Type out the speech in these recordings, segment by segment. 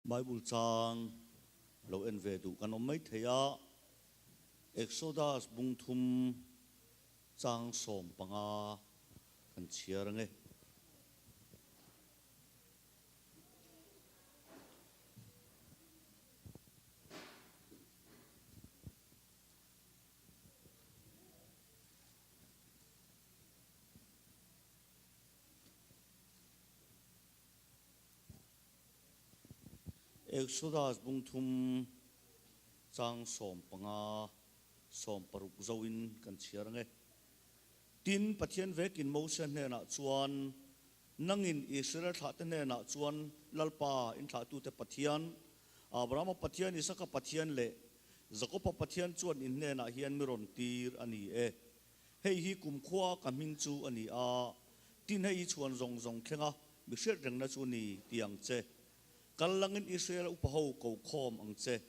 Bible chang lo en ve duh kan awm mai thei a, Exodus bung thum chang 15 kan chhiar ange. Exodus bung thum chang 15, 16 zoin kan chhiar ange. Tin, Pathian vekin Mosia hnenah chuan, Nangin Israel thlahte hnenah chuan Lalpa inthlahtute Pathian, Abrahama Pathian, Isaka Pathian leh Jakoba Pathian chuan in hnenah hian mi rawn tir a ni e. Hei hi kumkhua ka hming chu a ni a, tin hei hi chhuan zawng zawng thlenga mi hriat rengna chu ni ti ang che. Kal langin Israel upa ho ko khawm ang che.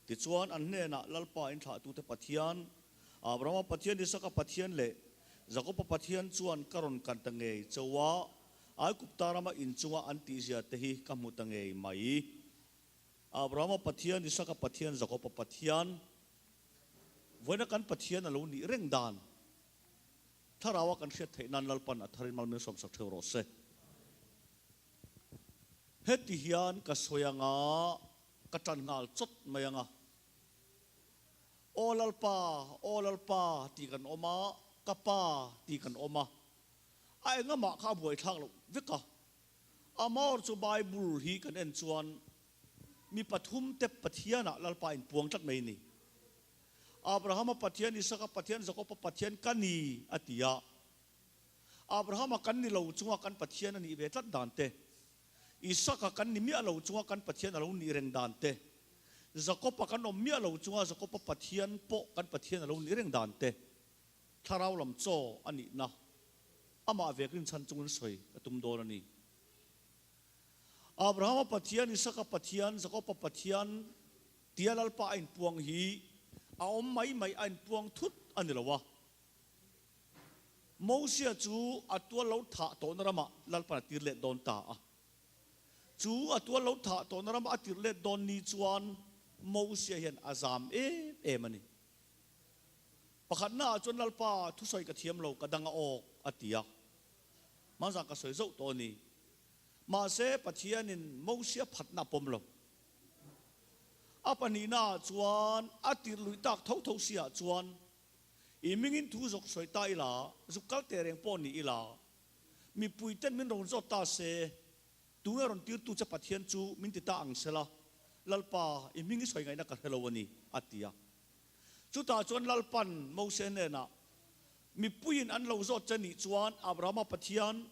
Tichuan an hnenah Lalpa inthlahtute Pathian, Abrahama Pathian, Isaka Pathian leh Jakoba Pathian chuan ka rawn kan ta ngei chauh a, Aigupta rama inchunga an tihzia te hi ka hmu ta ngei mai. Abrahama Pathian, Isaka Pathian, Jakoba Pathian, Vawiina kan Pathian a lo nih reng dan Thlarau a kan hriat theih nan Lalpan a tharin mal min sawmsak theuh rawh se. Heti hian ka sawi anga ka tan nghal chawt mai anga, Aw Lalpa, aw Lalpa tih kan awm a, ka Pa tih kan awm a, a engamah kha a buaithlak loh vek a. Amor chu Bible hi kan en chuan Mi pathum te Pathianah Lalpa in puang tlat mai a ni. Abrahama Pathian, Isaka Pathian, Jakoba Pathian ka ni a ti a. Abrahama kan ni lo chunga kan Pathian a nih ve tlat dan te, Isaka kan ni miah lo chunga kan Pathian a lo nih reng dan te, Jakoba kan awm miah lo chunga Jakoba Pathian pawh kan Pathian a lo nih reng dan te, thlarau lam chaw a nihna amah vek rinchhan chungin sawi ka tum dawn a ni. Abrahama Pathian, Isaka Pathian, Jakoba Pathian tia Lalpa a inpuang hi a awm mai mai a inpuang thut a ni lo a. Mosia chu a tual lo thah tawhna ramah Lalpan a tir let dawn ta a. Chu a tual lo thah tawhna ramah a tir let dawn ni chuan Mosia hian a zam em em a ni. Pakhatnaah chuan Lalpa thusawi ka thiam lo, ka dang a awk a ti a. Hmanzah ka sawi zauh tawh a ni. Mahse, Pathianin Mosia phatna a pawm lo. A pahnihnaah chuan a tirh luih tak tho tho siah chuan, I mingin thu zawk sawi ta ila, zuk kal teh reng pawh ni ila, mipuiten min rawn zawt ta se, tunge rawn tirtu che Pathian chu min ti ta ang sela, Lalpa, i hming i sawi ngaihna ka hre lo a ni, a ti a. Chutah chuan Lalpan Mosia hnenah, Mipuiin an lo zawt che nih chuan Abrahama Pathian,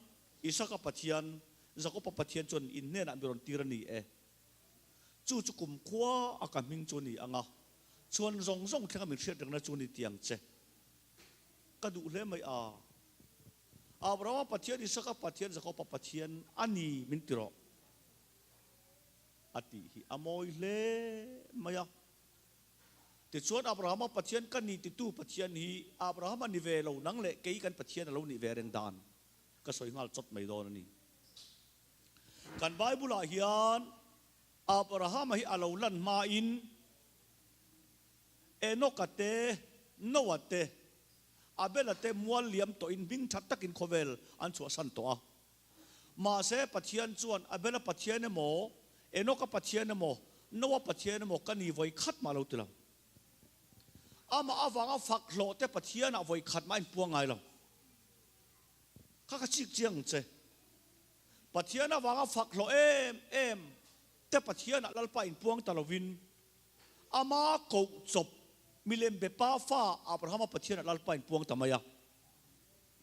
Isaka Pathian, Jakoba Pathian chuan in hnenah mi rawn tir a ni e. Chu chu kumkhua a ka hming chu a ni ang a, chhuan zawng zawng thlenga min hriat rengna chu a ni ti ang che. Ka duh hle mai a. Abrahama Pathian, Isaka Pathian, Jakoba Pathian a ni min ti rawh a tih hi a mawi hle mai a. Tichuan Abrahama Pathian ka ni titu Pathian hi Abrahama ni ve lo nang leh kei kan Pathian a lo nih ve reng dan ka sawi nghal chawt mai dawn a ni. Kan Bible ah hian Abrahama hi a lo lan hmain Enoka te, Noah te, Abela te mual liam tawhin hming tha takin khawvel an chhuahsan tawh a. Mahse, Pathian chuan Abela Pathian emaw, Enoka Pathian emaw, Noa Pathian emaw ka ni vawi khat mah lo ti lo. Amah avanga fak hlawh te Pathianah vawi khat mah a inpuang ngai lo. Kha ka chik chiang ang che. Pathian avanga fak hlawh em em te Pathianah Lalpa inpuang ta lovin, ama koh chawp milem be pa fa Abrahama Pathianah Lalpa inpuang ta mai a.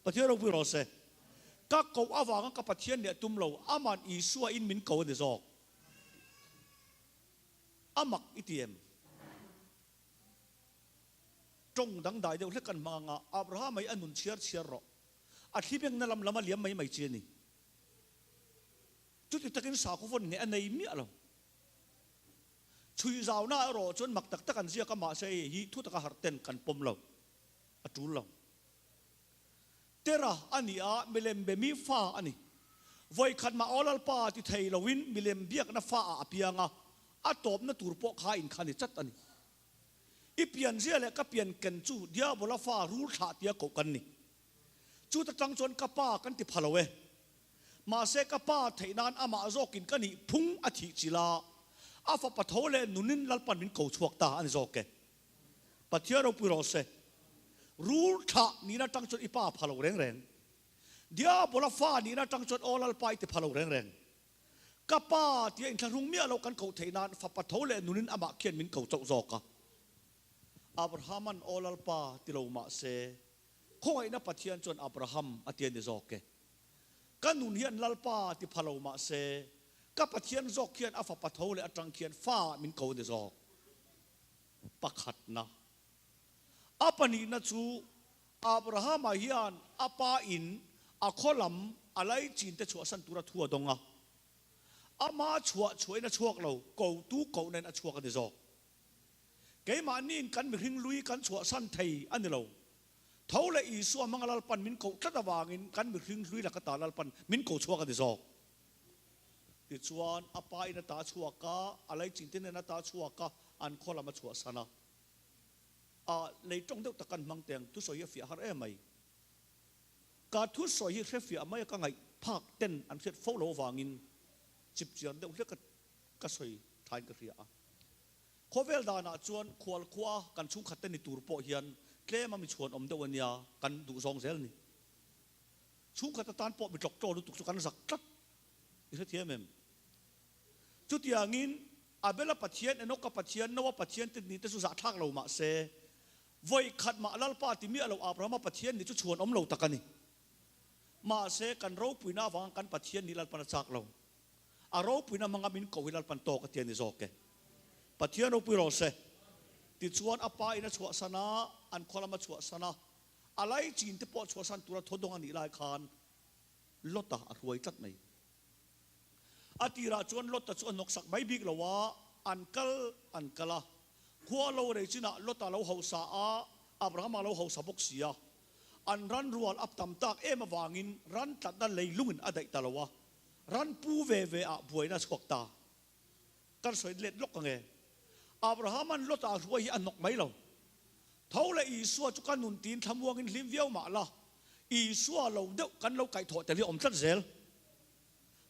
Pathian ropui rawh se. Ka koh avanga ka Pathian leh tum lo, aman Isua in min ko a ni zawk. A mak i ti em? Tawng dangdai deuh hlek kan hmang anga Abrahama hi a nun chhiar chhiar rawh. A thli bengna lam lama liam mai mai chi a ni. Chuti takin sakhaw vawn nge a nei miah lo. Chhui zauna erawh chuan mak tak tak an ziak a, mahse hei hi thu taka harh ten kan pawm lo. A tul lo. Tera a ni a, milem be mi fa a ni. Vawikhat mah aw Lalpa ti thei loin milem biakna fa ah a piang a. A tawpna tur pawh kha in kha ni chat a ni. I pian zia leh ka pian ken chu Diabola fa rul thlah tia koh kan ni. Chuta tang chuan ka pa kan ti pha lo e. Mahse ka pa theih nan amah zawkin ka nih phung a thih chilh a, a fapa tho leh nunin Lalpan min ko chhuak ta a ni zawk e. Pathian ropui rawh se. Rul thlah nihna tang chuan i pa pha lo reng reng. Diabola fa nihna tang chuan aw Lalpa i ti pha lo reng reng. Ka pa tia inthlahrung miah lo kan koh theih nan fapa tho leh nunin amah khian min ko chauh zawk a. Abrahaman aw Lalpa ti lo mah se, khawngaihna Pathian chuan Abraham a ti a ni zawk e. Ka nun hian Lalpa ti pha lo mah se, ka Pathian zawk khian a fapa tho leh atang khian fa min ko a ni zawk. Pakhatna. A pahnihna chu Abrahama hian a pa in a khaw lam a laichin te chhuahsan tura thu a dawng a. Ama chhuah chhuahin a chhuak lo, kotu koh nen a chhuak a ni zawk. Keimahniin kan mihring lui kan chhuahsan thei a ni lo. Tho leh Isua hmanga Lalpan min koh tlat avangin kan mihring hlui laka ta Lalpan min ko chhuak a ni zawk. Tichuan, a pa in a ta chhuak a, a laichin te nen a ta chhuak a, an khaw lam a chhuahsan a. A lei tawng deuh tak kan hmang teng, thusawi hi a fiah har em mai. Ka thusawi hi hre fiah mai a ka ngaih phak ten an hriat fo lo avangin chip chian deuh hlek ka sawi thain ka hria a. Khawvel danah chuan khual khua kan chhungkhat te ni tur pawh hian tlem a mi chhuan awm deuh ania kan duh zawng zel ni. Chhungkhat atan pawh mi tlawk tlaw lutuk chu kan zak tlat i hrethiam em? Chutiangin Abela Pathian, Enoka Pathian, Noa Pathian te ni te chu zahthlak lo mah se, vawi khat mah Lalpa ti miah lo Abrahama Pathian ni chu chhuan awm lo tak a ni. Mahse, kan ropuina avanga kan Pathian ni Lalpan a chak lo. A ropuina hmanga min koh hi Lalpan tawk a ti a ni zawk e. Pathian ropui rawh se. Tichuan a pa in a chhuahsan a, an khaw lam a chhuahsan a, a laichin te pawh chhuahsan tura thaw dawng a nih lai khan Lota a hruai tlat mai. A tirah chuan Lota chu a hnawksak mai bik lo a, an kal an kal a. Khua lo rei chinah Lota lo hausa a, Abrahama lo hausa bawk si a. An ran rual a tam tak em avangin ran tlatna leilungin a daih ta lo a, ran pu ve ve ah buaina a chhuak ta. Kan sawi let lawk ang e. Abrahama'n Lota a hruai hi a hnawk mai lo. Tho leh Isua chu ka nun tiin thlamuangin hlim viau mah la, Isua lo deuh kan lo kaihthawh tel hi a awm tlat zel.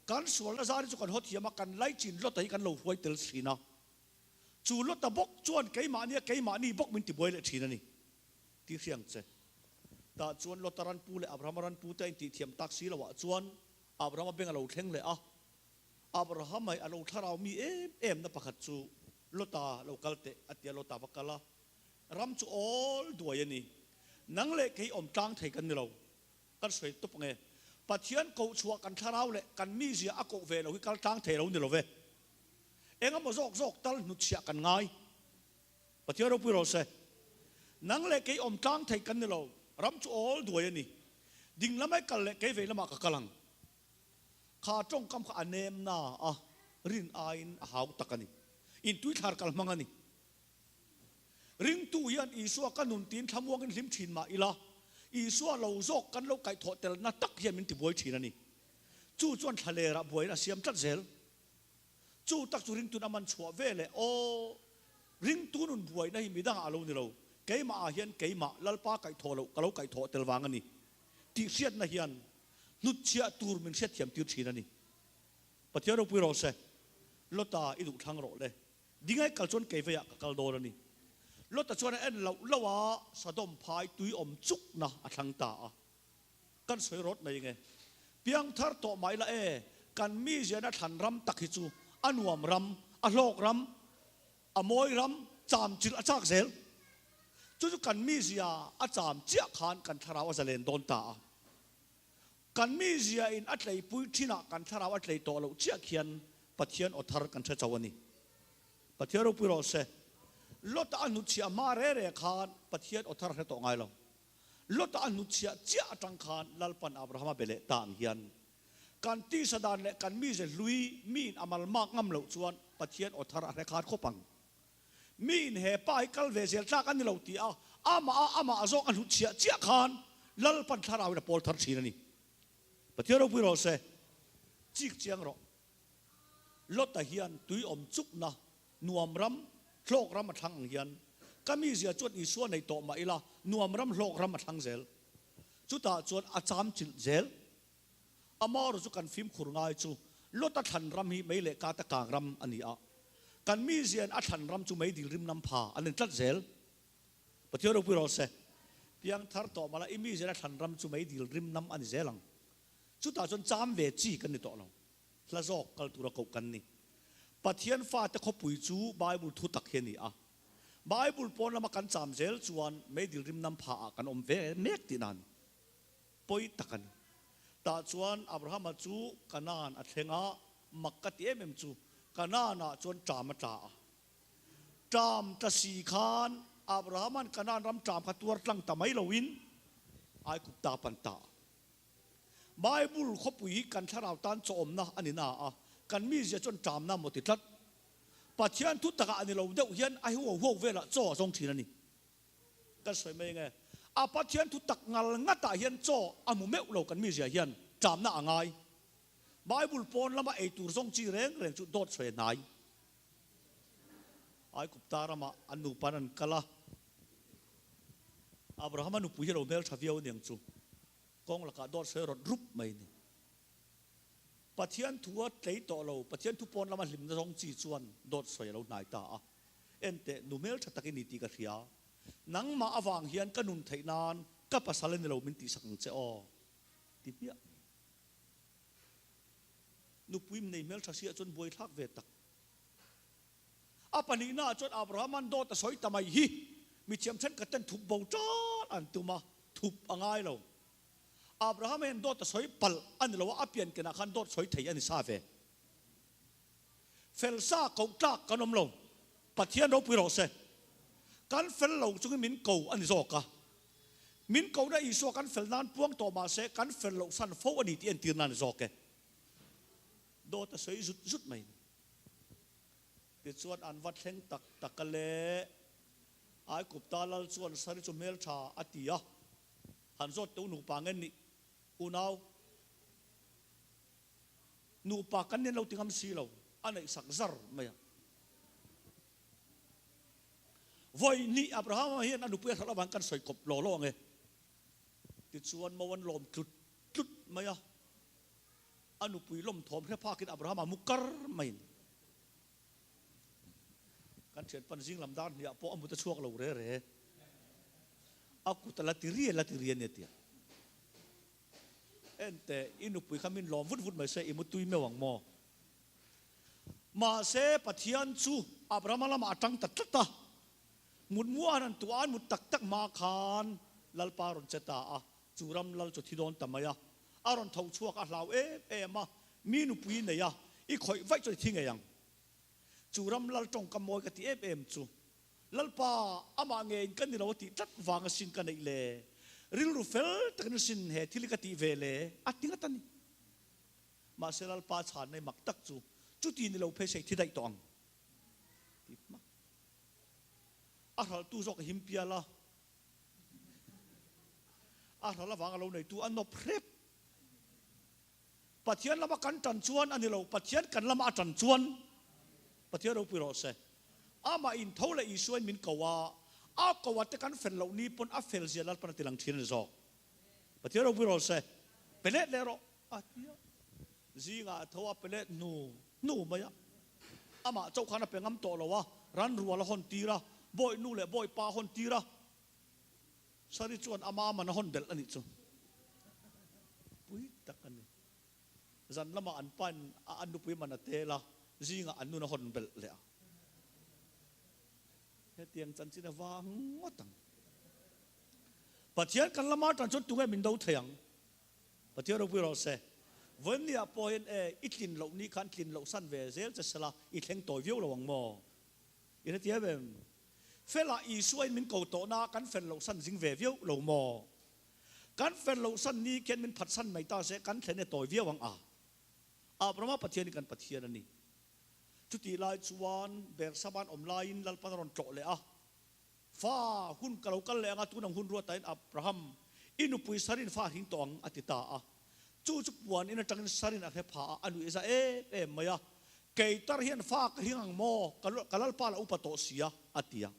Kan sualna zar hi chu kan haw thiam a, kan laichin Lota hi kan lo hruai tel thin a. Chu Lota bawk chuan keimahnia keimahni bawk min tibuai leh thin a ni. Ti hriang che. Tah chuan Lota ran pu leh Abrahama ran pu te a intihthiam tak si loah chuan Abrahama beng a lo thleng leh a. Abraham ai a lo thlarau mi em em na pakhat chu Lota lo kal teh a tia Lota va kal a, ram chu awl duai a ni. Nang leh kei awm tlang thei kan ni lo. Kan sawi tawp ang e. Pathian koh chhuah kan thlarau leh kan mizia a koh ve lo hi kal tlang thei lo ni lo ve. Engemaw zawk zawk tal hnutchhiah kan ngai. Pathian ropui rawh se. Nang leh kei awm tlang thei kan ni lo. Ram chu awl duai a ni. Ding lamai kal leh kei vei lamah ka kal ang. Kha tawngkam kha a nem na a, rin aiin a hau tak a ni. Intuithlar kal hmang a ni. Ringtu hian Isua ka nun tiin thlamuangin hlim thin mah ila, Isua lo zawk kan lo kaihthawh telna tak hian min tibuai thin a ni. Chu chuan thlalerah buaina a siam tlat zel. Chu tak chu ringtun a man chhuah ve leh, Aw, ringtu nun buaina hi midangah a lo ni lo, keimahah hian keimah Lalpa kaihthawh loh ka lo kaihthawh tel vang a ni tih hriatna hian Hnutchhiah tur min hriatthiam tir thin a ni. Pathian ropui rawh se. Lota i duh thlang rawh le. Dingai kal chuan kei veiah ka kal dawn a ni. Lota chuan a en loh loh a, Sodom phai tui awm chukna a thlang ta a. Kan sawi rawt mai nge. Piangthar tawh mai la e, kan miziana thlan ram tak hi chu a nuam ram, a hlawk ram, a mawi ram, cham chilh a chak zel. Chu chu kan mizia a cham chiah khan kan thlarau a zalen dawn ta a. Kan mizia in a tleipui thinah kan thlarau a tlei tawh loh chiah khian Pathian aw thar kan hre chauh a ni. Pathian ropui rawh se. Lota a hnutchhiah hma re re khan Pathian aw thar a hre tawh ngai lo. Lota a hnutchhiah chiah atang khan Lalpan Abrahama be leh ta ang hian kan tisa dan leh kan mize hlui mi in a malmak ngam loh chuan Pathian aw thar a hre khan khawp ang. Mi in he pa hi kal ve zel tlak a ni lo ti a, amah a amah a zawk a hnutchhiah chiah khan Lalpan thlarau in a pawl thar thin a ni. Pathian ropui rawh se, chik chiang rawh. Lota hian tui awm chukna. Nuam ram, hlawk ram a thlang ang hian ka mizia chuan Isua nei tawh mah ila nuam ram, hlawk ram a thlang zel. Chutah chuan a cham chilh zel. Amaherawhchu chu kan fimkhur ngai chu Lota thlan ram hi mei leh kata kang ram a ni a. Kan miziain a thlan ram chu meidil rim nam pha an ni tlat zel. Pathian ropui rawh se. Piangthar tawh mah la i miziain a thlan ram chu meidil rim nam a ni zel ang. Chutah chuan cham ve chi kan ni tawh lo. Hla zawk kal tura koh kan ni. Pathian fate khawpui chu Bible thu tak hi a ni a. Bible pawn lama kan cham zel chuan meidil rim nam pha ah kan awm ve mek tihna a ni. Pawi tak a ni. Tah chuan Abrahama chu Kanaan a thleng a, mak ka ti em em chu Kanaan ah chuan ṭam a tla a. Ṭam tla si khan Abrahama'n Kanaan ram ṭam kha tuar tlang ta mai loin Aigupta a pan ta a. Bible khawpui hi kan thlarau tan chawhawmna a ni na a, kan mizia chuan ṭamna maw ti tlat. Pathian thu takah a ni lo deuh hian a huau huau velah chaw a zawng ṭhin a ni. Kan sawi mai nge, a Pathian thu tak ngal ngatah hian chaw a hmu meuh lo kan mizia hian ṭamna a ngai. Bible pawn lama ei tur zawng chi reng reng chu dawt sawi a hnai. Aigupta ramah an nupan an kal a, Abrahama nupui hi a lo hmelṭha viau aniang chu. Kawng lakah dawt sawi rawt rup mai ni. Pathian thu a tlei tawh lo, Pathian thu pawn lama hlimna zawng chi chuan dawt sawi a lo hnai ta a. Enteh, nu hmeltha tak i ni tih ka hria. Nangmah avang hian ka nun theih nan ka pasal a ni lo min tihsak ang che aw, ti hmiah mai. Nupui nei hmeltha siah chuan buaithlak ve tak. A pahnihnaah chuan Abrahama'n dawt a sawi ta mai hi mithiam thenkhat ten thup bo tan an tum a, thup a ngai lo. Abrahama hian dawt a sawi palh a ni lo a, a pian kenah khan dawt sawi thei a ni sa ve. Fel sa koh tlak kan awm lo, Pathian ropui rawh se. Kan fel lo chungin min ko a ni zawk a. Min kohna Isua kan fel nan puang tawh mah se kan fel loh san fo a ni tih entir nan a ni zawk e. Dawt a sawi zut zut mai. Tichuan an va thleng tak tak a le. Aikupta lal chuan Sari chu hmeltha a ti a, Han zawt teh u nupa nge nih unau nupa kan nen lo ti ngam si lo a neih sak zar mai a. Vawi hnih Abrahama hian a nupui a hralh avang kan sawi kawp law law ang e. Tichuan Mo an lawm tlut tlut mai a. A nupui lawm thawm hre phakin Abrahama mu kar maiin kan thian pan zing lam dar hniah pawh a mut a chhuak lo re re. A kut a la ti ri a la ti ri a nia tia. Enteh, i nupui kha min lawm vut vut mai se i mutui meuh ang maw? Mahse Pathian chu Abrahama lamah a tang ta tlat a. Mut muan an tuah an mut tak tak hma khan Lalpa rawn che ta a. Chu ram lal chu thi dawn ta mai a, a rawn tho chhuak a hlau em em a, mi nupui nei a, i khawih vaih chuan i thi ngei ang. Chu ram lal tawngka mawi ka ti em em chu, Lalpa, amah ngeiin ka ni lo a tih tlat vang asin ka neih le, rilru fel takin asin he thil hi ka tih ve le, a ti ngat a ni. Mahse Lalpa chhanna i mak tak chu, chuti ni lo phei se i thi daih tawh ang, ti hmak. A hralhtu zawk a him pial a. A hral avang a lo neitu a nawp hrep. Pathian lama kan tan chuan a ni lo, Pathian kan lama a tan chuan Pathian ropui rawh se. Amah in tho leh Isua in min ko a, a ko a te kan fel loh ni pawn a fel zia Lalpan a ti lang thin a ni zawk. Pathian ropui rawh se. Pe let leh rawh a ti a. Zingah a tho a pe let hnu hnu mai a. Amah chauh khan a pe ngam tawh lo a, ran rual a hawn tir a, bawi nu leh bawi pa a hawn tir a. Sari chuan ama man a hawn belh a nih chu. Pui tak a ni. Zan lamah an pain a nupui man a tel a, zingah an nun a hawn belh leh a. Hetiang chanchin a vang ngawt ang. Pathian kan lama tan chuan tunge min do thei ang? Pathian ropui rawh se. Vawiin ah pawh hian e, i tlin loh ni khan tlin loh san ve zel che sela i thleng tawi viau lo ang maw? I hrethiam em? Fela Isua in min ko tawh na kan fel loh san zing ve viau lo maw? Kan fel loh san ni khian min phat san mai ta se kan thlen e tawi viau ang a. Abrahama Pathian hi kan Pathian a ni. Chutih lai chuan Bersaban awm laiin Lalpan a rawn tlawh leh a. Fa, hun ka lo kal leh anga tunang hun ruat ahin Abraham, i nupui Sarin fa a hring tawh ang, a ti ta a. Chu chu puan in atangin Sarin a hre pha a, a nuih za em em mai a. Kei tar hian fa ka hing ang maw? Ka Lalpa la upa tawh sia, a ti a.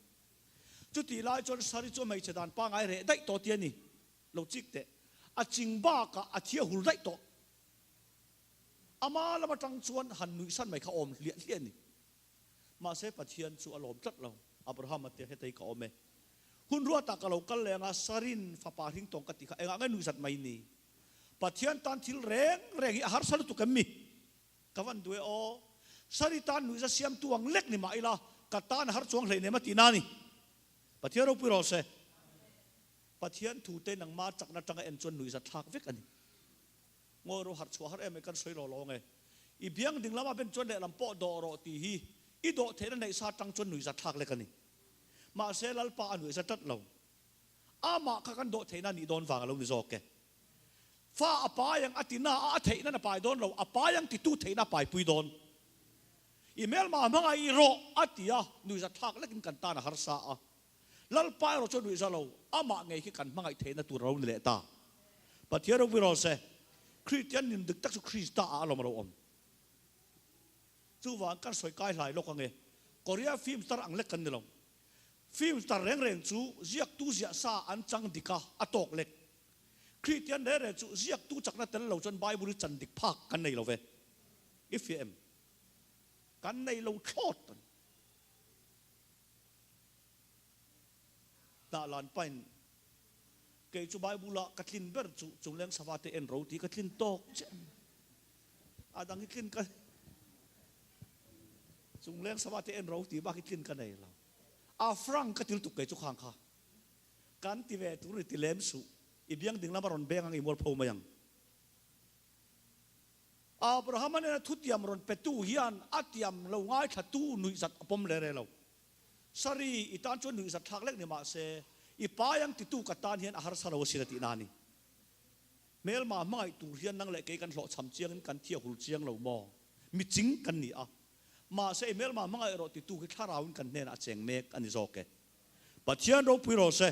Chutih lai chuan Sari chu a hmeichhe dan pangai reh daih tawh ti a ni. Lo chik teh. A ching bakah a thia hul daih tawh. Ama lam atang chuan han nuihsan mai kha awm hliah hliah a ni. Mahse Pathian chu a lawm tlat lo. Abraham a tia hetei ka awm e. Hun ruatah ka lo kal leng a, Sarin fapa hring tawng ka ti kha engah nge nuihzat mai ni? Pathian tan thil reng reng hi a harsa lutuk em mi? Ka van duh e aw. Sari tan nuihza siamtu ang lek ni mah ila, ka tan a har chuang hleinem a tihna a ni. Pathian ropui rawh se. Pathian thute nangma chakna atanga en chuan nuihza thlak vek a ni. Ngawi rawh harh chhuah har em mai kan sawi lo lawng e. I biang ding lama ben chuan lehlam pawh dawh rawh tih hi i dawh theihna neih sa atang chuan nuihza thlak lek a ni. Mahse Lalpa a nuihza tlat lo. Amah kha kan dawh theihna nih dawn vang a lo ni zawk e. Fa a pai ang a ti na a, a theih nan a pai dawn lo, a pai ang titu theihna a paipui dawn. I hmelma hmangaih i rawh a ti a, nuihza thlak lekin kan tan a harsa a. Lalpa erawh chuan nuihza lo, amah ngei khi kan hmangaih theihna tur a lo ni leh ta. Pathian ropui rawh se, Kristian nun dik tak chu Krista ah a lawm a lo awm. Chuvang kan sawi kai hlai lawk ange, Korea film star ang lek kan ni lo. Film star reng reng chu ziaktu ziah sa an chang dik a, a tawk lek. Kristian reng reng chu ziaktu chakna tel lo chuan Bible hi chan dik phak kan nei lo ve. I fiah em? Kan nei lo thlawt a ni. Hnah lan pain kei chu Bible ah ka tlin ber chu chungleng sava te en ro tih ka tlin tawk chiah a ni. A dang hi tlin ka chungleng sava te en ro tih bak hi tlin ka nei lo. A frank ka til tuk kei chu khang kha. Kan ti ve tur ni ti lem suh. I biang ding lama rawn beng ang i mualpho mai ang. Abrahama nena thutiam rawn petu hian a tiam lo ngaithlatu nuihzat a pawm le re lo. Sari, i tan chuan nuihzat thlak lek ni mah se, i pai ang titu ka tan hian a harsa lo asin a tihna a ni. Hmelma hmangaih tur hian nang leh kei kan hlawhchham chiangin kan thia hul chiang lo maw? Mi ching kan ni a. Mahse, i hmelma hmangaih rawh titu hi thlarauin kan hnenah a cheng mek a ni zawk e. Pathian ropui rawh se.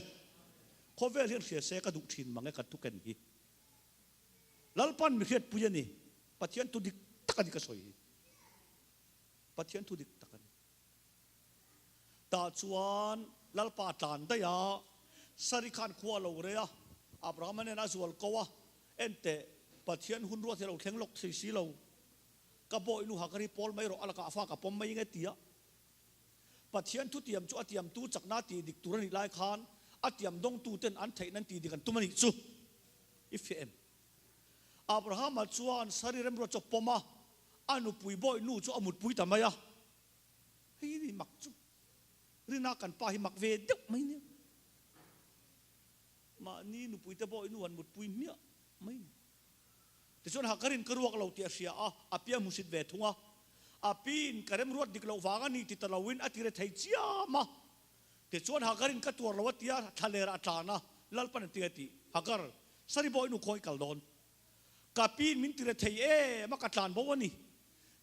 Khawvel hian hria se ka duh thin mang e ka tuken hi. Lalpan mi hriatpui a ni. Pathian thu dik tak a ni ka sawi hi. Pathian thu dik tak a ni. Tah chuan Lalpa tlan daih a, Sari khan khua a lo rei a, Abrahama nen a zual ko a, Enteh, Pathian hun ruat hi a lo thleng lawk thei si lo. Ka bawi nu Hagari pawl mai rawh, a lakah a fa ka pawm mai nge ti a. Pathian thutiam chu a tiamtu chakna tih dik tur a nih lai khan a tiam dawngtu ten an theih nan tih dik an tum a nih chu i fiah em? Abrahama chuan Sari remruat chu a pawm a, a nupui bawi nu chu a mutpui ta mai a. Hei ni mak chu rina kan pa hi mak ve deuh mai nia. Mahni nupui te bawi nu an mutpui hmiah mai ni. Tichuan Hakarin ka ruak lo tih a hria a, a pi a hmusit ve thung a. A piin ka remruat dik loh vang a ni ti ta loin a ti re thei chiam a. Tichuan Hakarin ka tuar lo a ti a, thlaler ah a tlan a, Lalpan a ti a ti, Hakar, Sari bawi nu khawi kal dawn? Ka piin min ti re thei em a, ka tlan bo a ni.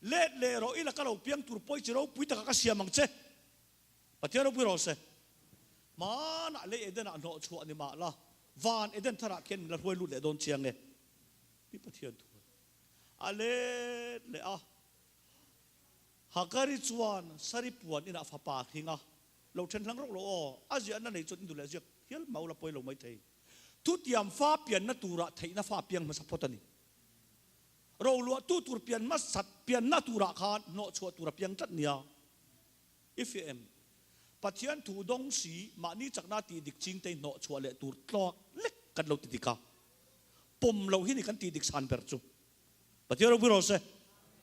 Let leh rawh ila ka lo piang tur pawi chi ropui takah ka siam ang che. Pathian ropui rawh se. Hmanah lei Eden-ah hnawh chhuah ni mah la, van Eden tharah khian min la hruai lut leh dawn chiang e. Ti Pathian thu a let leh a. Hagari chuan Sari puan inah fapa a hring a, lo then hlang rawk lo aw, a ziahna nei chuan indu leh ziak hial mau la pawi lo mai thei. Thutiam fa pianna turah theihna fa piang hmasa phawt a ni. Roluahtu tur pian hmasat pianna turah khan hnawh chhuah tur a piang tlat nia. I fiah em? Pathian thu dawng si, mahni chakna tih dik ching te hnawh chhuah leh tur tlawk lek kan lo ti dik a. Pawm loh hi ni kan tih dik san ber chu. Pathian ropui rawh se.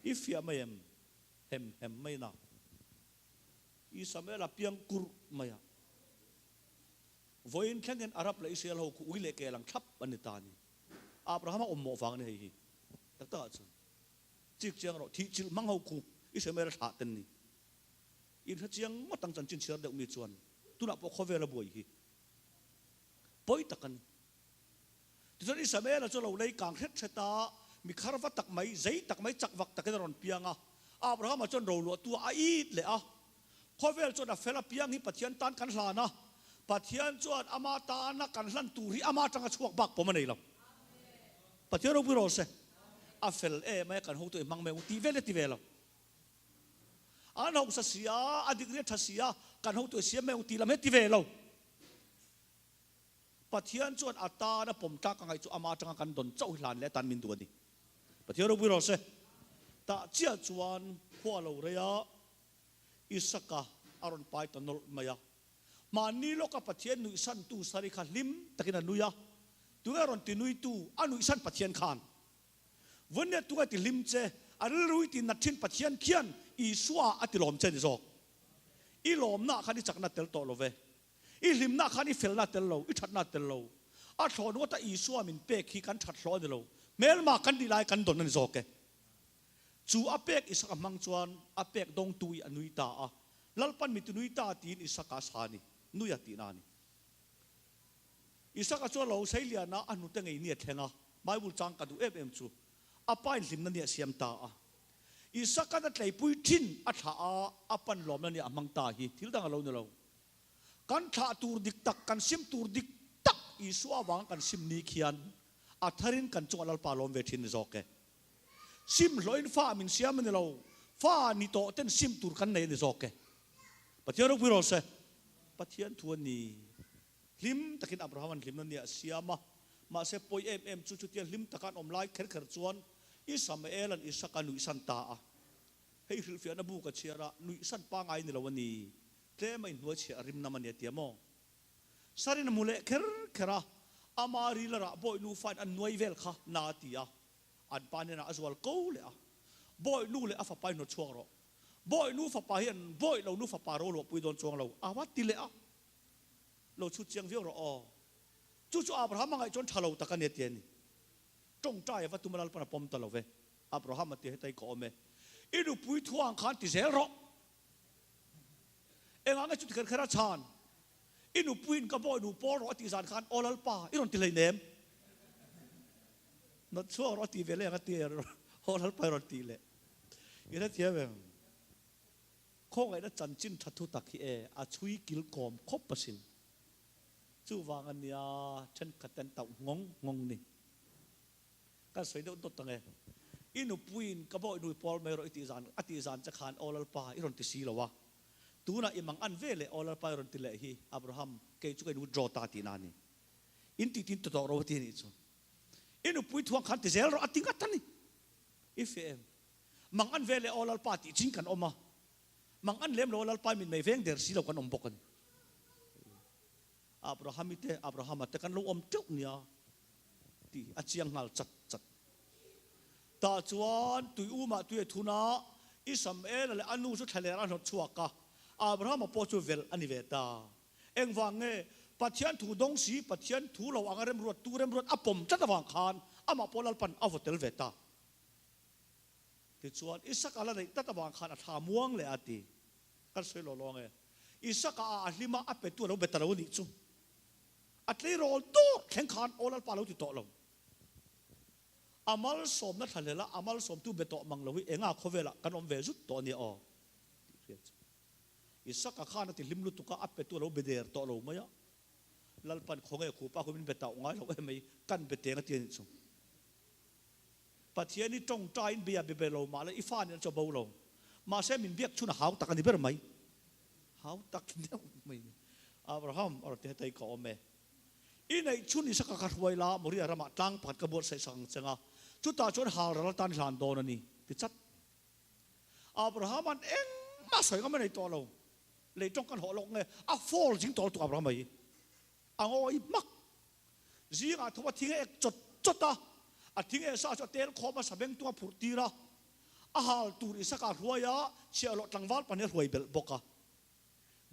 I fiah mai em? Hem hem mai na. I Samuel a piang kurh mai a. Vawiin thlengin Arab leh Israel ho khu ui leh kel ang thlap an ni ta a ni. Abraham a awm mawh vang a ni hei hi. Tak takah chuan. Chik chiang rawh, thih chilh hmang ho khu Israel a thlah ten ni. In hre chiang ngawt ang chanchin chhiar deuh mi chuan tunah pawh khawvel a buai hi pawi tak a ni. Tichuan Isamaela chu a lo lei kang hret hret a, mi khar va tak mai, zei tak mai, chak vak takin a rawn piang a. Abrahama chuan roluahtu a it leh a. Khawvel chuan a fel a piang hi Pathian tan kan hlan a, Pathian chuan ama tana kan hlan tur hi ama atanga chhuak bak pawm a nei lo. Pathian ropui rawh se. A fel em mai a kan hotu i hmang mai ang u tih vel e ti ve lo. An hausa si a, a degree a tha si a, kan hotu a siam mai ang tih lam hi a ti ve lo. Pathian chuan a tan a pawm tlak a ngaih chu ama atanga kan dawn chauh hi hlan leh atan min duh a ni. Pathian ropui rawh se. Tah chiah chuan khua lo rei a, Isaka a rawn pai ta nawlh mai a. Mahni lawka Pathian nuihsantu Sari kha hlim takin a nui a, tunge rawn tinuitu a nuihsan Pathian khan? Vawnnia tunge ti hlim che, a rilru i tihnat thin Pathian khian Isua a tilawm che a ni zawk. I lawmnaah khan i chakna tel tawh lo ve. I hlimna khan i felna tel lo, i thatna tel lo. A thlawh nuata Isua min pek hi kan that hlawh a ni lo. Hmelma kan nih lai kan dawn a ni zawk e. Chu a pek Isaka hmang chuan a pek dawngtu i a nui ta a. Lalpan mi tinui ta tiin Isaka a sa a ni. Nui a tihna a ni. Isaka chuan lo seiliana a hnute ngei ni a thleng a. Bible chang ka duh em em chu a pa in hlimna ni a siam ta a. Isaka'n a tleipui thin a thlah a, a pan lawmna ni a hmang ta hi thil dang a lo ni lo. Kan thlah tur dik tak, kan sim tur dik tak Isua avanga kan sim ni khian a tharin kan chungah Lalpa lawm ve thin ni zawk e. Sim hlawhin fa min siam a ni lo, fa ni tawh ten sim tur kan nei a ni zawk e. Pathian ropui rawh se. Pathian thu a ni. Hlim takin Abraham-a'n hlimna ni a siam a, mahse pawi em em chu chutia hlim taka an awm lai kher kher chuan Isamael-a'n Isaka nuihsan ta a. Hei hrilhfiahna bu ka chhiar a, nuihsan pangai ni lo a ni. Tlem a inhnuai chhiah a rim nam a ni a ti a maw? Sarin a hmu leh kher kher a, ama ril a rah bawi nu fain an nuai vel kha na a ti a, an pa hnenah a zual ko leh a, Bawi nu leh a fapa in hnawt chhuak rawh. Bawi nu fapa hian bawi lo nu fapa ro luahpui dawn chuang lo a va ti leh a, Lo chhut chiang viau rawh aw. Chu chu Abraham a ngaih chuan tha lo tak a ni a ti a ni. Tawngtai a va tum a Lalpan a pawm ta lo ve. Abraham a ti hetai ka awm e. I nupui thuang khan ti zel rawh. Engah nge chuti kher kher a chhan? I nupuiin ka bawi nu pawl rawh a tih zan khan aw Lalpa i rawn ti hleinem. Nawt chhuak rawh a ti ve leh ang a ti aw Lalpa i rawn ti leh. I hrethiam em? Khawngaihna chanchin tha thu tak hi e a chhui kil kawm khawp asin. Chuvang a nia thenkhat te an tauh nghawng nghawng ni. Kan sawi deuh dawt ang e. I nupuiin ka bawi nui pawl mai rawh i tih zan a tih zan che khan aw Lalpa i rawn ti si lo a. Tunah i mang an ve leh aw Lalpa i rawn ti leh hi Abraham kei chu ka in withdraw ta tihna a ni. In tih tin tawh ro a ti a nih chu. I nupui thuang khan ti zel rawh a ti ngat a ni. I feh em? Mang an ve leh aw Lalpa tih chin kan awm a. Mang an lem lo aw Lalpa i mitmei veng der si lo kan awm bawk a ni. Abraham-i te, Abrahama te kan lo awm teuh nia tih a chiang nghal chat chat. Tah chuan tui umah tui a thun a, Isamaela leh a nu chu thlaler a hnawt chhuak a, Abrahama pawh chu velh a ni ve ta. Engvang nge? Pathian thu dawng si, Pathian thu lo anga remruat tu remruat a pawm tlat avang khan amah pawh Lalpan a vaw tel ve ta. Tichuan, Isaka la neih tlat avang khan a thla muang leh a ti. Kan sawi lo lawng e. Isaka a a hlim a, a petu a lo be ta lo a nih chu. A tleirawl dawr thleng khan aw Lalpa a lo ti tawh lo. A malsawmna thlahlel a, a malsawmtu be tawh mang lo hi enga khawvelah kan awm ve zut tawh a nia aw tih hriat chu. Isaka khan a ti hlim lutuk a, a petu a lo be der tawh lo mai a. Lalpan khawnge khupa khu min be tauh ngai lo em mai, kan be teng a ti a nih chu. Pathian i tawngtaiin bia be be lo mah la i fa nen chaw bo lo. Mahse min biak chhun a hau tak a ni ber mai. Hau tak deuh mai ni. Abraham a rawn ti hetei ka awm e. I neih chhun Isaka ka hruai la, Moria ramah tlang pakhat ka buatsaih sak ang cheng a, chutah chuan hal ral atan hlan dawn a ni, ti chat. Abrahama'n engmah sawi ngam a nei tawh lo. Lei tawng kan hawh lawk nge, a fall zing tawh lutuk Abrahama hi. A ngawi hmak. Zingah tho a thing a ek chawt chawt a, a thing eh sa chu a tel khawm a, sabeng tung a phurh tir a, a hal tur Isaka a hruai a, chhiahhlawh tlangval pahnih a hruai belh bawk a.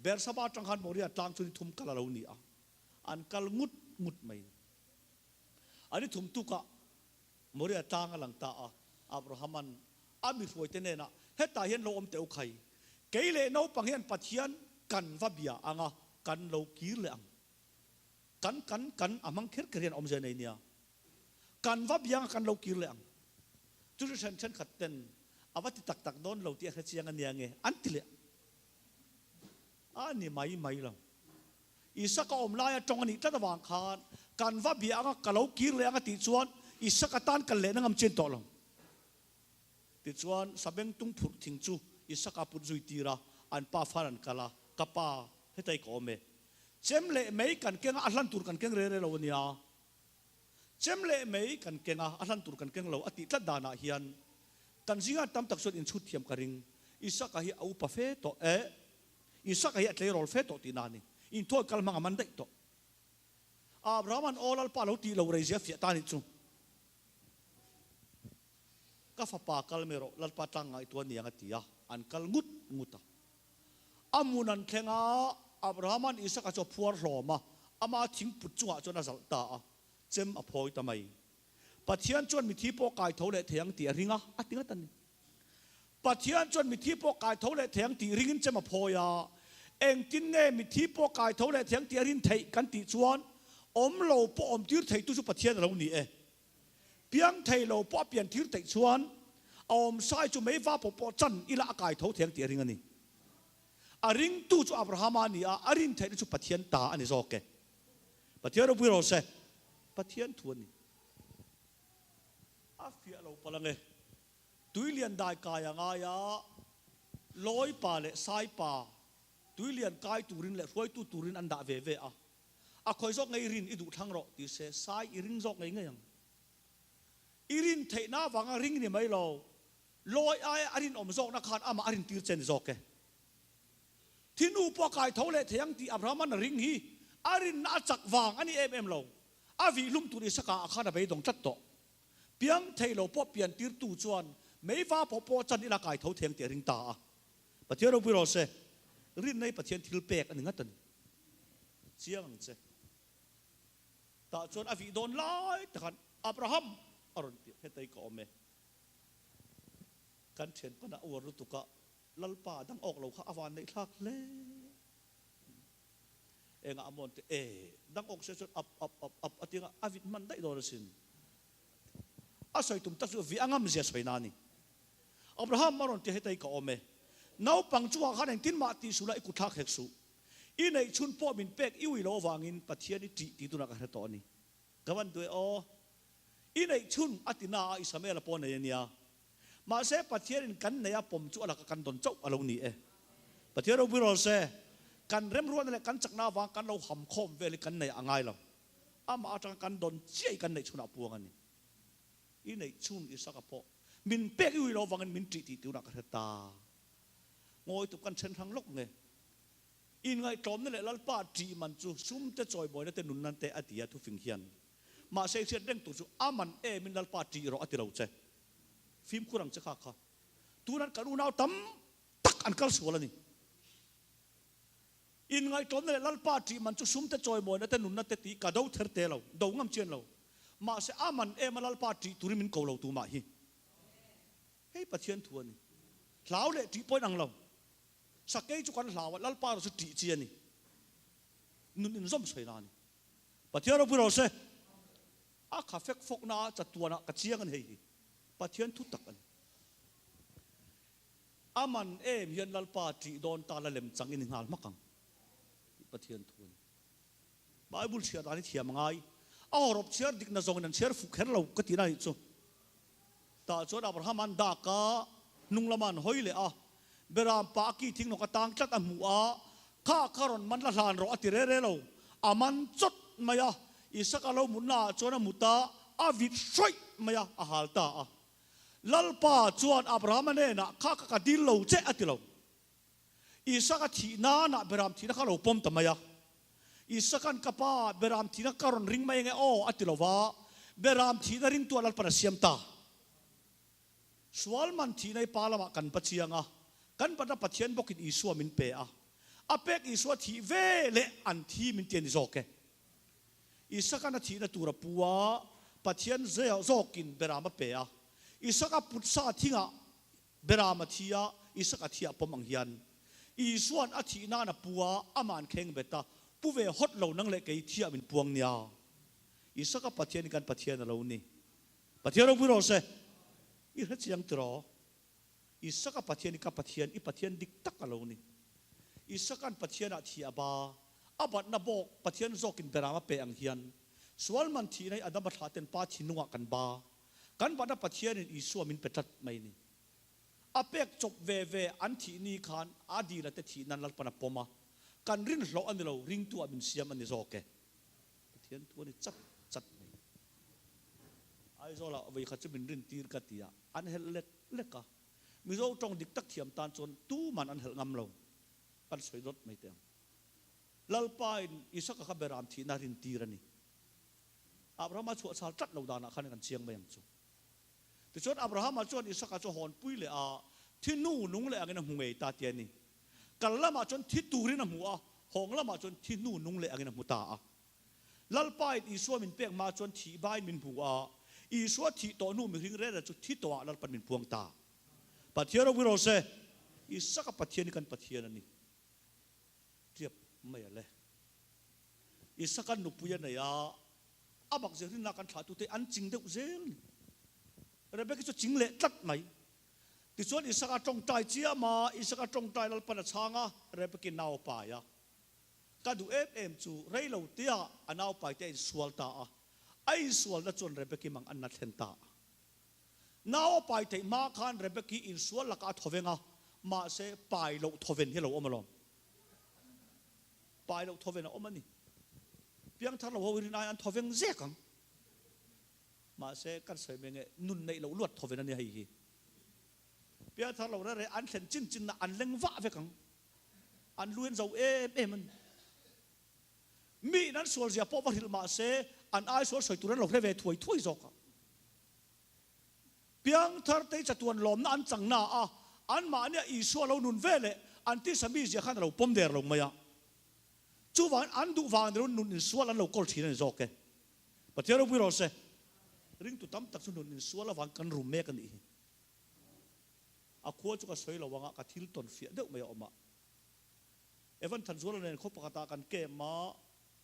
Bersaba atang khan Moria tlang chu ni thum kal a lo ni a, an kal ngut ngut mai. A ni thum tukah Moria tlang a lang ta a, Abrahama'n a mi hruaite hnenah, Hetah hian lo awm teh u khai, kei leh naupang hian Pathian kan va bia ang a, kan lo kir leh ang. Kan kan kan a hmang kher kher hian awmzia nei nia. Kan va biang a kan lo kir leh ang. Chu chu then thenkhat ten a va ti tak tak dawn lo tih a hre chiang a nia nge an ti leh a ni mai mai lo. Isaka awm laia tawng a nih tlat avang khan kan va biang a ka lo kir leh ang a tih chuan Isaka tan kal lehna ngam chin tawh lo. Tichuan Sabengtung phurh thing chu Isaka put zui tir a, an pa far an kal a, Ka pa, hetai ka awm e. Chem leh mei kan keng a, a hlan tur kan keng re re lo a nia. Chem leh mei kan keng a, a hlan tur kan keng lo a tih tlat danah hian kan zinga tam tak chuan inchhut thiam ka ring. Isaka hi a upa fe tawh e, Isaka hi a tleirawl fe tawh tihna a ni. Inthawi kal hmang a man daih tawh. Abraham-a'n aw Lalpa lo tih lo rei zia fiah ta a nih chu. Ka fapa kal mai rawh, Lalpa tlang ngaihtuah a niang a ti a, an kal ngut ngut a. A hmun an thleng a, Abraham-a'n Isaka chu a phuar hlawm a, ama thingput chungah chuan a zalh ta a, chem a phawi ta mai. Pathian chuan mithi pawh kai tho leh thei ang tih a ring a, a ti ngat a ni. Pathian chuan mithi pawh kai tho leh thei ang tih ringin chem a phawi a, engtin nge mithi pawh kai tho leh thei ang tih a rin theih kan tih chuan awm lo pawh awm tir theitu chu Pathian a lo ni e. Piang thei lo pawh a pian tir theih chuan a awm sai chu mei va pawh pawh chan ila a kai tho thei ang tih a ring a ni. A ringtu chu Abrahama a ni a, a rin theihna chu Pathian ta a ni zawk e. Pathian ropui rawh se. Pathian thu a ni. A fiah lo palh ang e. Tuilian dai kai a ngai a, Lawi pa leh Sai pa tuilian kai turin leh hruaitu turin an dah ve ve a. A khawi zawk ngei rin i duh thlang rawh ti se Sai i ring zawk ngei ngei ang. I rin theihna avanga ring ni mai lo, Lawi aia a rinawm zawkna khan amah a rintir che ni zawk e. Thinu pawh a kai tho leh thei ang tih Abraham-a'n a ring hi a rinna a chak vang a ni em em lo. A vih hlum tur Isaka ah khan a beidawng tlat tawh. Piang thei lo pawh pian tirtu chuan meiva pawh pawh chan ila kai tho thei ang tih a ring ta a. Pathian ropui rawh se, rinna hi Pathian thil pek a ni ngat a ni. Chiang ang che. Tah chuan a vih dawn lai takhan Abraham a rawn ti, hetei ka awm e. Kan thian pana a uar lutuk a, Lalpa dang awk lo kha a van neih thlak hle. Engah a mawn te, e, dang awk se chuan ap ap ap ap a ti anga a vit hman daih dawn asin. A sawi tum tak chu vi a ngam zia sawi na a ni. Abraham a rawn ti hetei ka awm e. Naupang chungah khan engtin mah tih suh la i kut thlak hek suh. I neih chhun pawh min pek i ui lo avangin Pathian i ṭih tih tunah ka hre tawh a ni. Ka van duh e aw. I neih chhun a ti na a Isamael a pawh nei a nia. Mahse Pathianin kan neih a pawm chu a laka kan dawn chauh a lo ni e. Pathian ropui rawh se, kan remruatna leh kan chakna avang kan lo ham khawm vel hi kan neih a ngai lo. Amah atanga kan dawn chiah hi kan neih chhunah puang a ni. I neih chhun Isaka pawh min pek i ui lo avangin min ṭih tih tunah ka hre ta. Ngawi tuk kan then hrang lawk nge. Inngaihtlawmna leh Lalpa ṭih man chu sum te chawimawina te nunna te a ti a thufing hian. Mahse i hriat reng tur chu a man em in Lalpa ṭih rawh a ti lo che. Fimkhur ang che kha kha. Tunan kan unau tam tak an kal sual a ni. Inngaihtlawmna leh Lalpa ṭih man chu sum te chawimawina te nunna te tih ka do ther te lo, do ngam chian lo. Mahse a man em a Lalpa ṭih turin min ko lo tumah hi. Hei Pathian thu a ni. Hlau leh ṭih pawhin ang lo. Sakei chu kan hlau a, Lalpa erawh chu ṭih chi a ni. Nun inzawm sawi na a ni. Pathian ropui rawh se. A kha fek fawk na ah chatuan ah ka chiang a ni hei hi. Pathian thu tak a ni. A man em hian Lalpa ṭih dawn ta la lem chang i ni nghal hmak ang tih Pathian thu a ni. Bible chhiar dan hi thiam a ngai. A hawrawp chhiar dikna zawngin an chhiar fuh kher lo ka tihna nih chu. Tah chuan Abraham an dak a, hnung lama an hawi leh a. Beram pa a ki thing nawk a tang tlat a hmuh a, Kha kha rawn man la hlan rawh a ti re re lo. A man chawt mai a, Isaka lo mutna ah chuan a mut a, a vit hrawih mai a, a hal ta a. Lalpa chuan Abraham-a hnenah, Kha kha ka dil lo che a ti lo. Isaka thih nanah Beram thihna kha lo pawm ta mai a. Isaka'n ka pa, Beram thihna ka rawn ring mai ange aw a ti lo va, Beram thihna ringtu a Lalpan a siam ta. Sual man thihna i pa lamah kan pa chiang a, kan patna Pathian bawkin Isua min pe a. A pek Isua thih ve leh an thi min ti a ni zawk e. Isaka'n a thihna tur a pu a, Pathian zawkin Beram a pe a. Isaka putsa thingah Beram a thi a, Isaka thi a pawm ang hian Isua'n a thih nan a pu a, amah an kheng bet a, pu ve hawt lo nang leh kei thiah min puang nia. Isaka Pathian hi kan Pathian a lo ni. Pathian ropui rawh se. I hre chiang tiraw? Isaka Pathian hi ka Pathian, i Pathian dik tak a lo ni. Isaka'n Pathianah thi a ba, a batna bawk Pathian zawkin Beram a pe ang hian, sual man thihna hi Adama thlah ten Pa thinlungah kan ba, Kan Vana Pathianin Isua min pe tlat mai ni. A pek chawp ve ve an thih ni khan a dila te thih nan Lalpan a pawm a, kan rin hlawh a ni lo, ringtu ah min siam a ni zawk e. Pathian thu a ni chat chat mai. Aizawlah vawikhat chu min rin tir ka ti a, an helh lek lek a. Mizo tawng dik tak thiam tan chuan tuman an helh ngam lo. Kan sawi dawt mai teh ang. Lalpain Isaka kha beram thihna a rin tir a ni. Abrahama chhuah chhal tlat lo danah khan kan chiang mai ang chu. Tichuan Abrahama chuan Isaka chu hawn pui leh a, thi hnu nung leh angin a hmu ngei ta ti a ni. Kal lamah chuan thi turin a hmu a, hawng lamah chuan thi hnu nung leh angin a hmu ta a. Lalpain Isua min pek hma chuan thih bain min hmu a, Isua thih tawh hnu mihring rel chu thi tawhah Lalpan min puang ta. Pathian ropui rawh se, Isaka Pathian hi kan Pathian a ni. Tiap mai a le. Isaka nupui a nei a, a bak zel rinna kan thlahtute an ching deuh zel ni. Rebeki chu ching leh tlat mai. Tichuan Isaka tawngtai chiam a, Isaka tawngtai Lalpan a chhang a, Rebeki nau pai a. Ka duh em em chu rei lo tia a nau pai te a insual ta a, a insualna chuan Rebeki mang an na thlen ta a. Nau a pai theih hma khan Rebeki insual lakah a thawveng a, mahse pai loh thawven hi a lo awm alawm. Pai loh thawven a awm a ni. Piangthar lo ho hi rin ai an thawveng zek ang. Mahse kan sawi mai nge nun neih loh luat thawven a nia hei hi. Piangthar lo rere an thlen chin chin na an leng vah vek ang. An lu in zo em em a ni. Mi in an sual zia pawh va hrilh mahse an ai sual sawi tur an lo hre ve thuai thuai zawk a. Piangthar te chatuan lawmna an chang na a, anmahnia Isua lo nun ve leh an tisa mi zia khan a lo pawm der lo mai a. Chuvangin an duh vang ni lo nun insual an lo kawl thin a ni zawk e. Pathian ropui rawh se. Ringtu tam tak chu nun insual avang kan rum mek a nih hi. A khua chu ka sawi lo anga ka thil tawn fiah deuh mai a awm a. Evan Thanzuala nen khaw pakhatah kan camp a,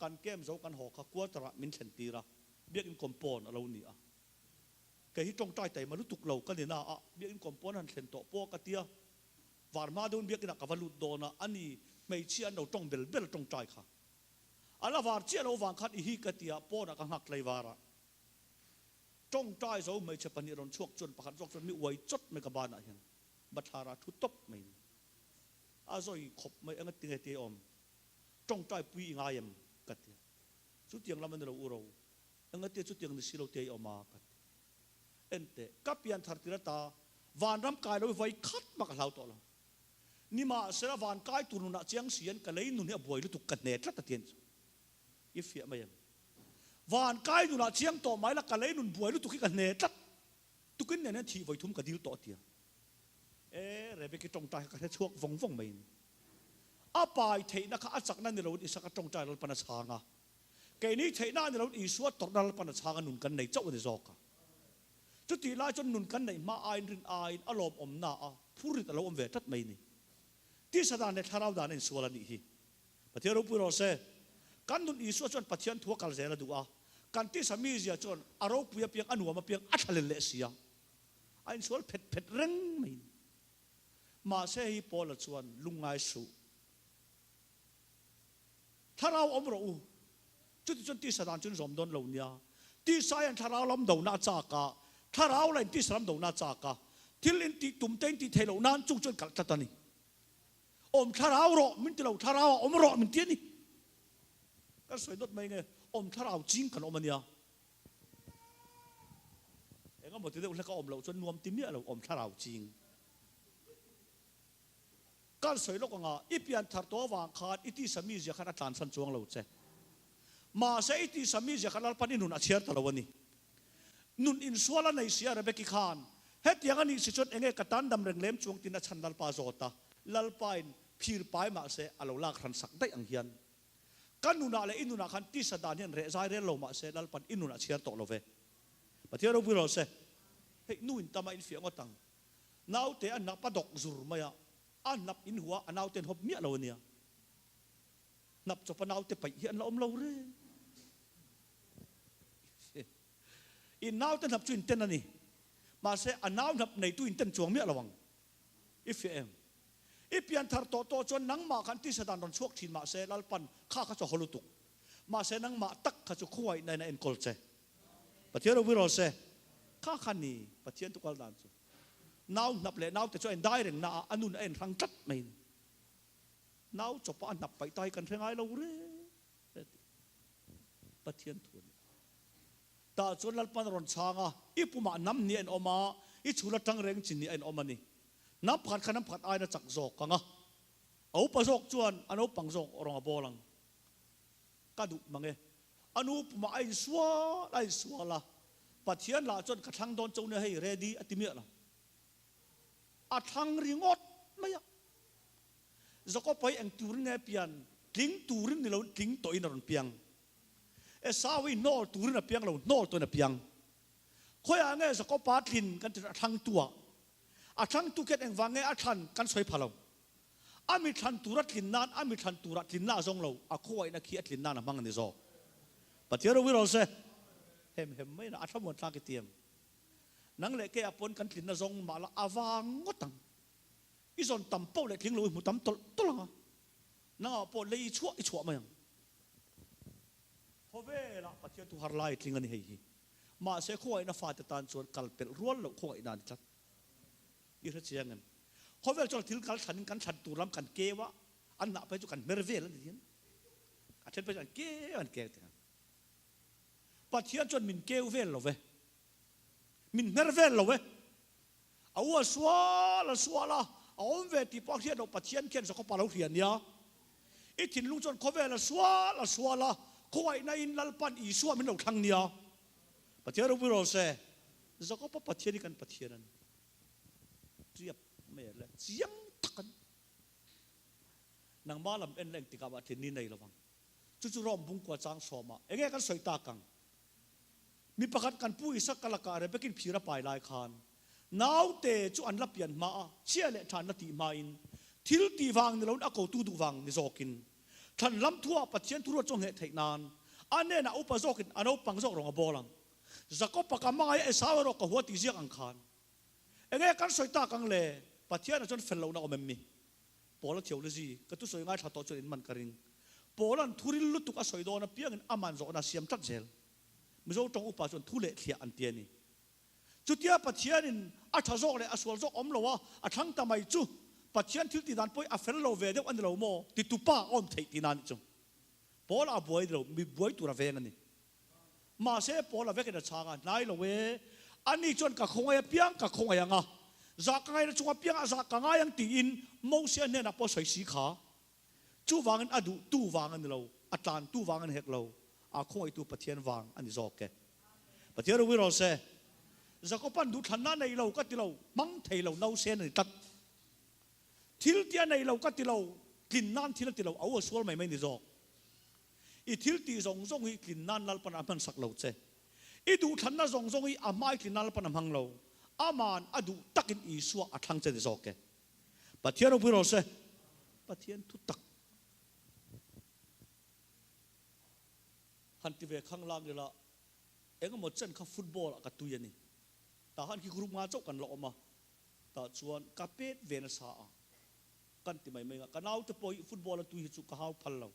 kan camp zo kan haw kha quarter ah min thlen tir a, biakinn compound a lo ni a. Kei hi tawngtai taima lutuk lo ka ni na a, biakinn compound han thlen tawh pawh ka tia, var hma deuhin biakinah ka va lut dawn a, ani hmeichhia an lo tawng bel bel tawngtai kha. A la var chiah lo vang khan i hi ka tia, pawnah ka nghak tlai var a. Tawngtai zo hmeichhe pahnih rawn chhuak chuan pakhat zawk chuan mi uai chawt mai ka banah hian bathlarah thu tawp mai ni. A zawi khawp mai eng tinge tia i awm? Tawngtai pui i ngai em? ka ti a. Chutiang lam a ni lo u ro. Eng atia chutiang ni si lo tia i awm a? ka ti. Enteh, ka pian thar tir ata vanram kai lo i vai khat mah ka hlau tawh lo. Nimahsela van kai tur nunah chiang si hian ka lei nun hi a buai lutuk ka hne tlat a ti a ni chu. I fiah mai em? Van kai nunah chiang tawh mai la ka lei nun buai lutuk hi ka hne tlat. Tukin nen hian thih vawi thum ka dil tawh a tia. E, Rebeki tawngtai kha ka hre chhuak vawng vawng mai in. A pai theihna kha a chakna ni loin Isaka tawngtai Lalpan a chhang a. Keini theihna a ni loin Isua tawrhna Lalpan a chhang a nun kan nei chauh a ni zawk a. Chutih lai chuan nun kan neih hma aiin rin aiin a lawmawmna a phurrit a lo awm ve tlat mai ni. Tisa dan leh thlarau dan a insual a nih hi. Pathian ropui rawh se. Kan nun Isua chuan Pathian thu a kal zel a duh a, kan tisa mizia chuan a ropui apiang, a nuam apiang a thla lel leh si a, a insual phet phet reng mai. Mahse hei Paula chuan lungngai suh. Thlarau awm rawh u. Chuti chuan tisa dan chu in zawm dawn lo nia. Tisa hian thlarau lam dona a chak a, thlarau lahin tisa lam dona a chak a. Thil in tih tum te in tih theih loh nan chung chuan kalh tlat a ni. Awm thlarau rawh min ti lo, thlarau ah awm rawh min ti a ni. Kan sawi dawt mai nge, awm thlarau ching kan awm a nia. Eng emaw ti deuh hlek a awm loh chuan nuam ti miah lo, awm thlarau ching. Kan sawi lawk anga, i pian thar tawh avang khan i tisa mizia khan a tlansan chuang lo che. Mahse i tisa mizia khan Lalpan i nun a chhiar ta lo a ni. Nun insual a nei si a Rebeki khan, Hetiang a nih si chuan enge ka tan dam reng lem chuang tiin a chhan Lalpa zawt a, Lalpain phir pai mah se a lo lak hran sak daih ang hian ka nunah leh i nunah khan tisa dan hian reh zai rel lo mah se Lalpan i nunah chhiar tawh lo ve. Pathian ropui rawh se. Hei nu in tama in fiah ngawt ang. Naute a hnap a dawk zur mai a, a hnap in hua a naute an hawp miah lo a nia. Hnap chawpa naute paih hi an la awm lo reng. I naute hnap chu inten a ni. Mahse, a nau hnap neitu inten chuang miah lo ang. I fiah em? I pian thar tawh tawh chuan nangmah khan tisa dan rawn chhuak thin mahse, Lalpan kha kha chu a haw lutuk. Mahse, nangmah tak kha chu khawngaihna in a enkawl che. Pathian ropui rawh se. Kha kha ni Pathian tukal dan chu. Nau hnap leh naute chu a indai reng na a, a nun a enhrang tlat mai a ni. Nau chawpa a hnap paih ta hi kan hre ngai lo reng reng tih Pathian thu a ni. Tah chuan Lalpan a rawn chhang a, I pumah hnam hnih a inawm a, i chhul atang reng chi hnih a inawm a ni. Hnam pakhat kha hnam pakhat aiin a chak zawk ang a, a upa zawk chuan a naupang zawk rawng a bawl ang. Ka duh mang e. A nu pumah a insual a insual a, Pathian lah chuan ka thlang dawn chauh nia hei ready a ti miah lo. A thlang ringawt mai a. Jakob hi eng turin nge pian? Tling turin ni loin tling tawhin a rawn piang. Esau hi hnawl turin a piang lo, hnawl tawhin a piang. Khawiah nge Jakob-a tlin kan ti a thlangtu ah? A thlangtu khian engvang nge a thlan kan sawi pha lo. A mi thlan tura tlin nan, a mi thlan turah tlinna a zawng lo, a khawngaihna khi a tlin nan a hmang a ni zawk. Pathian ropui rawh se. Hem hem mai na a thlamuan thlak i ti em? Nang leh kei ah pawn kan tlinna zawng mah la a vang ngawt ang. I zawn tam poh leh tling lo i hmu tam tawlh tawlh ang a, nangah pawh lei i chhuah i chhuah mai ang. Khawvelah Pathian thu har lai tling a ni hei hi. Mahse khawngaihna fate tan chuan kal pelh rual loh khawngaihna a ni tlat. I hre chiang em? Khawvel chuan thil kal thlanin kan thlan tur lam kan keu a, an hnah phei chu kan hmer vel a ni hian. A then phei chu an keu an keu thei ang. Pathian chuan min keu vel lo ve. Min hmer vel lo e. A u a sual a sual a, a awm ve tih pawh a hriat loh Pathian khian Jakob-a lo hria nia. I thinlung chuan khawvel a sual a sual a, khawngaihna in Lalpan Isua min lo thlang nia. Pathian ropui rawh se. Jakob-a Pathian hi kan Pathian a ni. Tiap mai le chiang tak a ni. Nangmah lam en la engtikah mah thin ni nei lovang. Chu chu Rome bungkua chang sawmah enge kan sawi tak ang? Mi pakhat kan pu Isak ka lakah Rebekin phir a pai lai khan naute chu an la pian hma a, chhia leh tha an la tih hmain thil tih vang ni loin a kotu duh vang ni zawkin thlan lam thuah Pathian thuruat chu a ngheh theih nan a hnenah upa zawkin a naupang zawk rawng a bawl ang. Jakob-a ka hmangaih a Esau erawh ka hua tih ziak ang khan enge kan sawi tak ang le? Pathianah chuan fel lohna awm em mi? Paula theology ka thusawi ngaithla tawh chuan in man ka ring. Paula'n thuril lutuk a sawi dawn apiangin aman zawhna a siam tlat zel. Mizo tawng upa chuan thu leh thliah an ti a ni. Chutia Pathianin a tha zawk leh a sual zawk awm lo a, a thlang ta mai chu Pathian thil tih dan pawhin a fel lo ve deuh a ni lo maw? Ti tupa a awm theih tihna a nih chu. Paula a buai lo, mi buai tur a veng a ni. Mahse, Paula vekin a chhang a, Hnai lo e, ani chuan ka khawngaih apiang ka khawngaih ang a, zah ka ngaihna chung apiangah zah ka ngai ang tiin Mosia hnenah pawh a sawi si kha. Chuvangin a duh tu vang a ni lo, a tlan tu vang a ni hek lo, a khawngaihtu Pathian vang a ni zawk e. Pathian ropui rawh se. Jakoban duhthlanna a nei lo ka ti lo, hmang thei lo nausen a ni tlat. Thil ti a nei lo ka ti lo, tlin nan thil a ti lo, a u a sual mai mai ni zawk. I thil tih zawng zawng hi tlin nan Lalpan a hmansak lo che. I duhthlanna zawng zawng hi a hmai tlin nan Lalpan a hmang lo. Aman a duh takin Isua a thlang che ni zawk e. Pathian ropui rawh se. Pathian thu tak han ti ve khang lang ila engemaw chen kha football ah ka tui a ni. Tah khan khi group nga chauh kan la awm a, tah chuan ka pet ve nasa a. Kan ti mai mai a, ka naute pawh hi football a tui hi chu ka hau phal lo,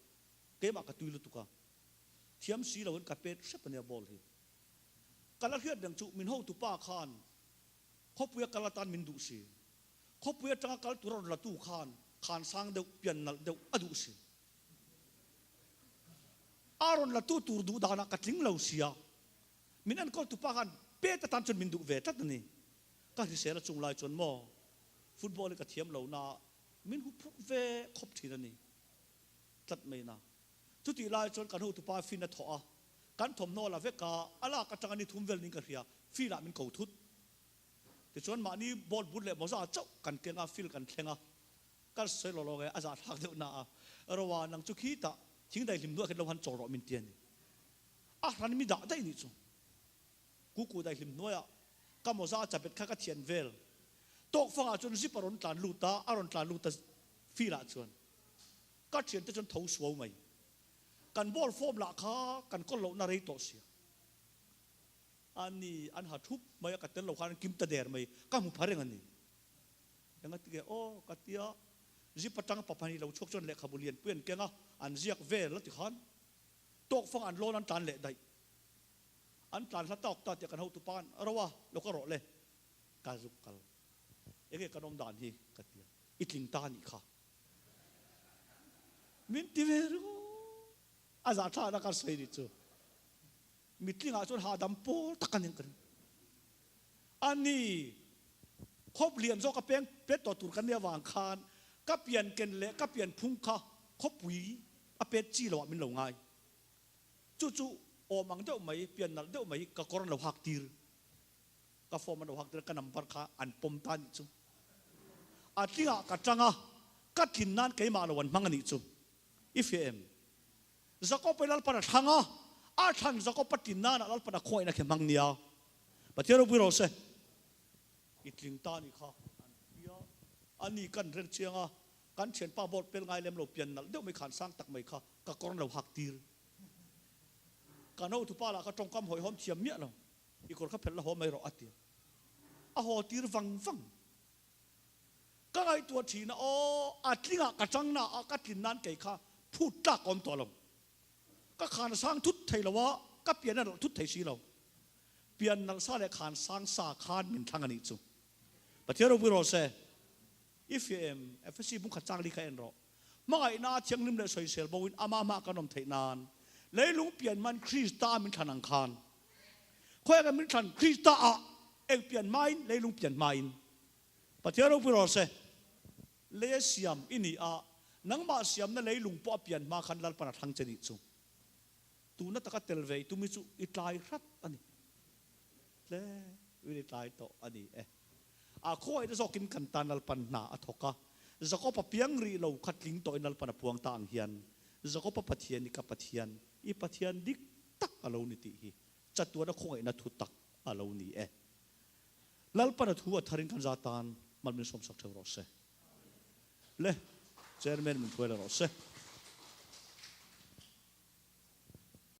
keimah ka tui lutuk a, thiam si loin ka pet hrep ania ball hi. Ka la hriat reng chu min hotu pa khan khawpui a kal atan min duh si, khawpui atanga kal tur a rawn la tu khan khan sang deuh, pian nalh deuh a duh si. A rawn la tu tur duh danah ka tling lo sia, min enkawl tu pa khan pet atan chuan min duh ve tlat a ni. Ka hrisel a chung lai chuan maw Football hi ka thiam lo na min hu phurh ve khawp thin a ni tlat mai na. Chutih lai chuan kan hotupa fin a thawh a, kan thawmhnaw la vek a, a lak atanga ni thum vel niin ka hria, field ah min ko thut. Tichuan mahni ball but leh mawza chauh kan keng a, field kan thleng a, ka sawi lawk lawk e, a zahthlak deuh na a, Roa nang chu khitah thing daihlim hnuaiah khan lo han chawl rawh min ti a ni. A hran mi dah daih nih chu. Kuku daihlim hnuaiah ka mawza a chapet kha ka thian vel. Tawk fangah chuan zip a rawn tlan lut a, a rawn tlan lut a field ah chuan ka thiante chuan tho suau mai. Kan ball form lah kha kan kawl lohna rei tawh sia. A ni, an ha thup mai a, ka tel lo khan an kim ta der mai, ka hmu pha reng a ni. Enga ti nge aw ka tia, zip atanga paphani lo chhuak chuan lehkhabu lianpui an keng a, an ziak vel a ti khan tawk fangah an lawn an tlan leh daih. An tlan hla tawk ta tih kan hotu pa'n ro a, lo ka rawh le, ka zuk kal. Enge kan awm dan hi? Ka ti a, I tling ta anih kha. Min ti ve ringawt. A zahthlakna ka sawi nih chu. Mitlingah chuan hahdam pawl tak a ning ka ring. A ni, khawp lian zawk a peng pet tawh tur ka nia vang khan ka pian ken leh ka pian phung kha khawpui a pet chi loah min lo ngai. Chu chu awm ang deuh mai, pian nalh deuh mai ka kawr an lo hak tir. Ka form an lo hak tir a, ka number kha an pawm ta a nih chu. A tlingah ka tang a, ka tlin nan keimah lo an hmang a nih chu. I fiah em? Jakob hi Lalpan a thlang a, a thlan Jakob a tin nanah Lalpan a khawngaihna khi hmang nia. Pathian ropui rawh se. I tling ta nih kha an ti a, a ni kan reng chiang a, kan thianpa board pel ngai lem lo pian nalh deuh mai khan sang tak mai kha ka kawr lo hak tir. Kan hotupa lah kha tawngkam hawihhawm thiam miah lo, i kawr kha phelh la haw mai rawh a ti a, a haw tir vang vang. Ka ngaihtuah thin a, aw, a tlingah ka chang na a, ka tlin nan kei kha phut tlak ka awm tawh lo. Ka khan sang thut thei lo a, ka pian a nalh thut thei si lo. Pian nalh sa leh khan sang sa khan min thlang a nih chu. Pathian ropui rawh se. I fiah em? Efesi bung khat chang li kha en rawh. Hmangaihna a thianghlim leh sawisel bo in amah hmah kan awm theih nan leilung pian hman Krista a min thlan ang khan khawiah kan min thlan Krista ah eng pian hmain leilung pian hmain Pathian ropui rawh se. Lei a siam i ni a, nangmah siamna leilung pawh a pian hma khan Lalpan a thlang che nih chu. Tuna taka tel ve i tum hi chu i tlai hrat a ni. Tle in i tlai tawh a ni e. A khawngaihna zawkin kan tan Lalpan hna a thawk a, Jakob-a piang rih lo kha tling tawhin Lalpan a puang ta ang hian, Jakob-a Pathian i ka Pathian, i Pathian dik tak a lo ni tih hi chatuana khawngaihna thu tak a lo ni e. Lalpan a thu a tharin kan za tan mal min sawmsak theuh rawh se. Le, Chairman min hruai la rawh se.